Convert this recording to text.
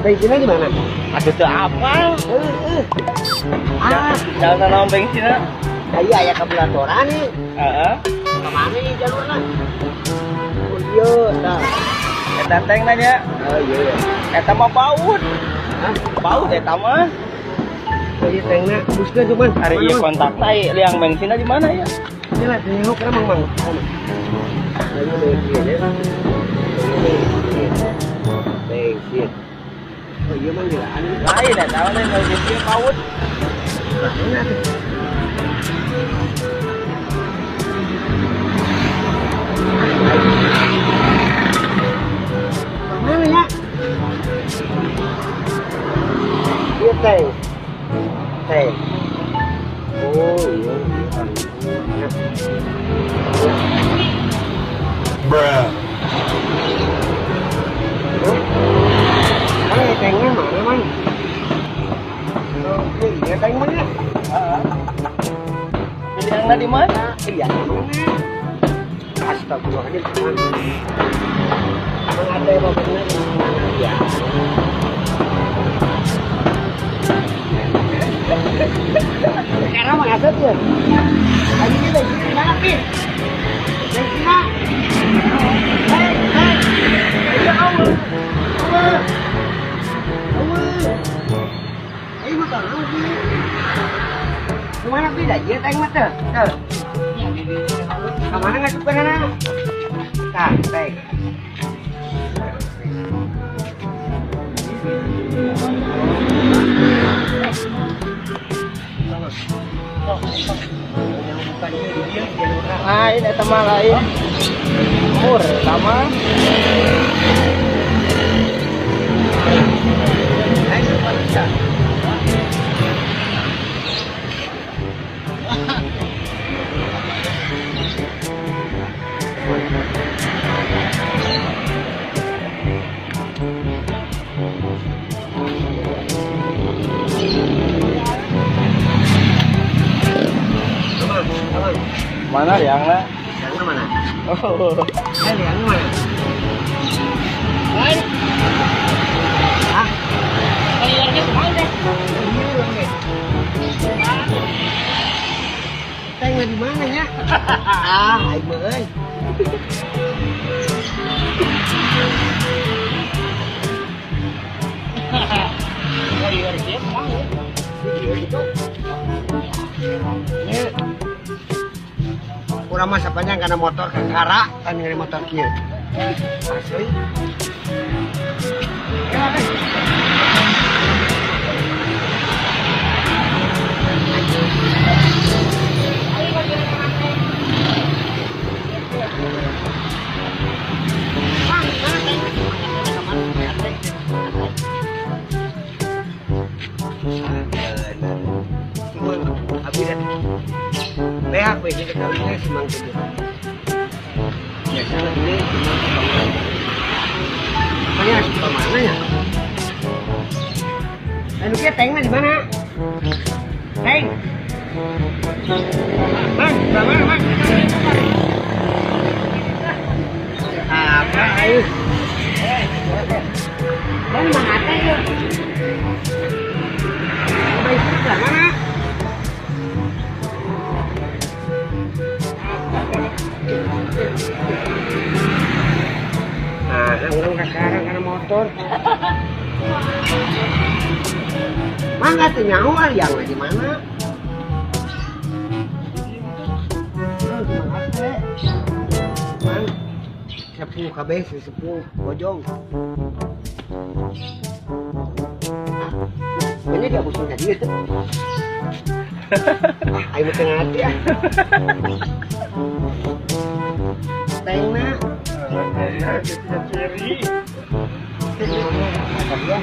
Bensinnya di mana? Aduh teu apal. Heeh. Ah, jalan naon bensinna? Aya aya kabulatoran nih. Heeh. Ka mana nih jalurna? Oh iya, tah. Eta teng nanya. Oh iya. Eta mah baut. Hah? Baut eta mah. Oh iya tengna, buskeun cuman. Ari ieu kontakna liang bensinna di mana ya? Ini lah tengok kana mang mang. Lagi bensin ya. Bensin. Oh iya mang gilaan. Lain eta mah lain bensin baut. Lain atuh. Mana ya? Iya teng. Teng. Oh iya. Bruh. Mang tengnya mana mang? Oh iya teng mana? Heeh. Pilihanna di mana? Iya mana? Astagfirullahaladzim. Mang ada yang benar ya. Sekarang Mang Asep ya. Tadi ini bensin di mana, Pin? Bensinnya. Hei, hei. Ayo, Allah. Allah. Allah. Ayo, motor lu, Pin. Kemana, Pin? Aja, tank mah, tuh. Tuh. Kemana ngasupkan, anak? Tah, tank. Lain eta mah lain. Mur eta mah. Mana liangna? Liangna mana? Oh. Liangna mana? Lain. Hah? Liangnya kemana deh? Tengah di mana ya? Ah, aing mah euy. Liangnya kemana? Iya gitu. Ini urang mah sapanjang kana motor kakara kan ningali motor kieu. Asli. Beak we jadi kawinnya si Mang Tujuh. Biasanya ini si Mang Tujuh. Makanya suka mana ya? Anu kia tanknya di mana? Tank. Mang, di mana Mang? Apa ayo? Bang Mang Ate ya. Baik, mana? Nah, urang sekarang karena motor. Mangga teu nyaho liang di mana? Mang, sepuh kabeh sepuh bojong. Banyak dia busung tadi. Ah, aing teu ngarti ah. Tengna. Ciri. Apa dia?